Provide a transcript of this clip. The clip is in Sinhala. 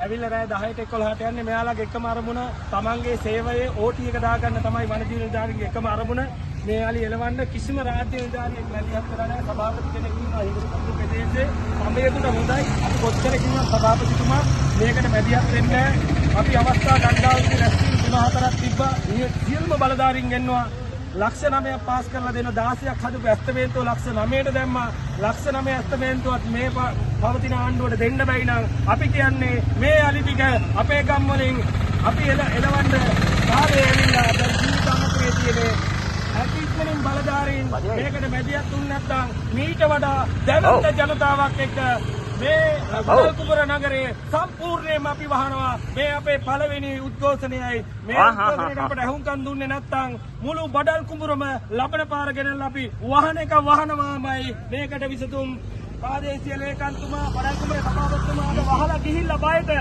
ඇවිල්ලා රෑ 10ට 11ට යන්නේ. මෙයාලගේ එකම අරමුණ තමන්ගේ සේවයේ OT එක දාගන්න තමයි වනජීවි නිලධාරීන්ගේ එකම අරමුණ. මේ අලි එලවන්න කිසිම රාජ්‍ය නිලධාරියෙක් මැදිහත් වෙලා නැහැ. සභාපති කෙනෙක් ඉන්නවා හිඟුරුපුරු ප්‍රදේශයේ. සමයකට හොඳයි. අපි කොච්චර කිව්වත් සභාපතිතුමා මේකට මැදිහත් වෙන්නේ නැහැ. අපි අවස්ථා ගණ්ඩායමේ රැස්වීම් 3-4ක් තිබ්බා. මේ සියලුම බලධාරීන් ගෙන්නවා. ලක්ෂ 9ක් පාස් කරලා දෙන 16ක් හදපු ඇස්තමේන්තුව ලක්ෂ 9ට දැම්මා. ලක්ෂ 9 ඇස්තමේන්තුවත් මේ පවතින ආණ්ඩුවට දෙන්න බැයි නම් අපි කියන්නේ මේ අලි ටික අපේ ගම් වලින් අපි එලවන්න කාලය ඇවිල්ලා දැන් ජීවිත අමතරේ තියෙන්නේ. ඇති ඉක්මනින් බලධාරීන් මේකට මැදිහත් වුනේ නැත්නම් මීට වඩා දැවැන්ත ජනතාවක් එක්ක මේ බඩල්කුඹුර නගරේ සම්පූර්ණයෙන්ම අපි වහනවා. මේ අපේ පළවෙනි උද්ඝෝෂණයයි. මේ උද්ඝෝෂණයට අපට ඇහුම්කන් දුන්නේ නැත්නම් මුළු බඩල්කුඹුරම ලබන පාර ගෙනල්ලා අපි වහන එක වහනවාමයි. මේකට විසඳුම් ප්‍රාදේශීය ලේකම්තුමා, බඩල්කුඹුරේ සභාපතිතුමාට වහලා ගිහිල්ලා බයට.